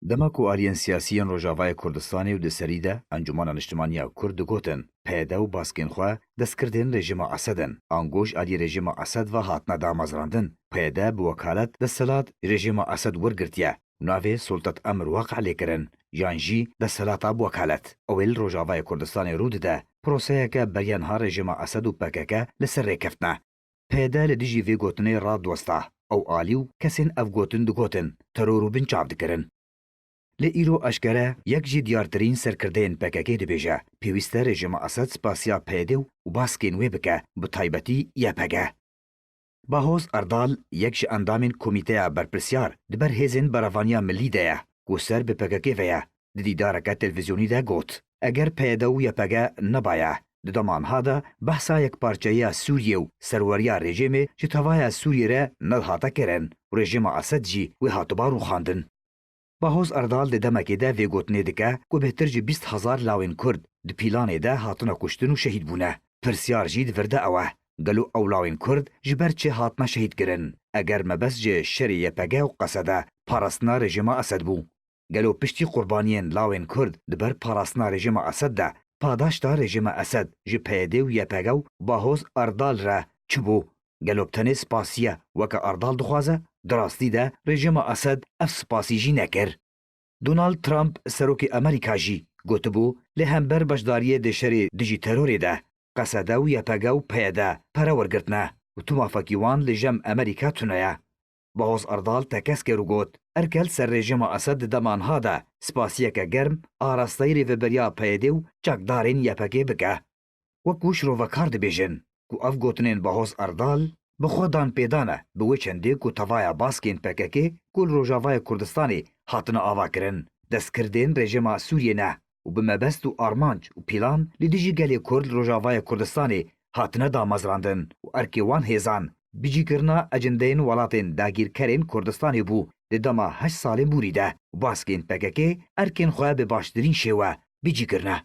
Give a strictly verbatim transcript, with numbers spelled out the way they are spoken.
Dema ku aliyên siyasî yên Rojavayê Kurdistanê û di serî de Encûmena Niştimaniya Kurd digotin, P Y D û baskên xwe destkirdên rejîma Esed in, angoş alî rejîma Esed ve hatine damezrandin, P Y D bi wekalet desthilat rejîma Esed wergirtiye û navê Sultat Emir Waqi lê kirin, yan jî desthilata bi wekalet. Ew ê li Rojavayê Kurdistanê rû dide, proseyeke beriya niha rejîma Esed û P K K li ser rê keftine. P Y D li dijî vê gotinê radiwesta. Ew alî û kesên ev gotin digotin, teror û binçav dikirin. Lê îro eşkere yek ji diyartirîn serkirdeyên P K K dibêje, pêwîst e rejîma Esed spasiya P Y D û baskên wê bike, bi taybetî Y P G. Bahoz Erdal, yek ji endamên Komîteya Berpirsyar di ber Hêzên Berevaniya Millî de ye, ku ser bi P K K ve ye, di dîdareke televîzyonî de got, Eger P Y D û Y P G nebaye, di dema niha de behsa yekparçeyiya Sûriyê û serweriya rejîmê ji tevaya Sûriyê re nedihate kirin û rejîma Esed jî wê hatiba rûxandin. Bahoz Erdal di demekê de vê gotinê dike ku bêhtir ji bîst hezar lawên Kurd di pîlanê de hatine kuştin û şehîd bûne. Pirsyar jî di vir de ew e, gelo ew lawên Kurd ji ber çi hatine şehîd kirin? Eger mebest ji şerê Y P G û Qesede parastina rejîma Esed bû, gelo piştî qurbaniyên lawên Kurd di ber parastina rejîma Esed de padaşta rejîma Esed ji P Y D û Y P G û Bahoz Erdal re çi bû? Gelo bi tenê spasiye weke Erdal dixwaze? Di rastî de rejîma Esed ev spasî jî nekir. Donald Trump, serokê Amerîka jî gotibû, li hember beşdariyê di şerê dijî terorê de, Qesede û Y P G û P Y D pere wergirtine û tu mafekî wan li jem Amerîka tune ye. Bahoz Erdal tekez kir û got, Erkel ser rejîma Esed di dema niha de spasiyeke germ arasteyî rêveberiya P Y D û çekdarên Y P G bike. Wekû şirovekar dibêjin ku ev gotinên Bahoz Erdal bi xwe dan pêdan e bi wê çendê ku tevaya baskên P K K ku li Rojavayê Kurdistanê hatine avakirin, destkirdên rejîma Sûriyê ne û bi mebest û armanc û pîlan li dijî gelê Kurd li Rojavayê Kurdistanê hatine damezrandin û erkê wan hêzan bicîkirina ecindeyên welatên dagîrkerên Kurdistanê bû di dema heşt salên borî de û baskên P K K erkên xwe bi baştirîn şêwe bicî kirine.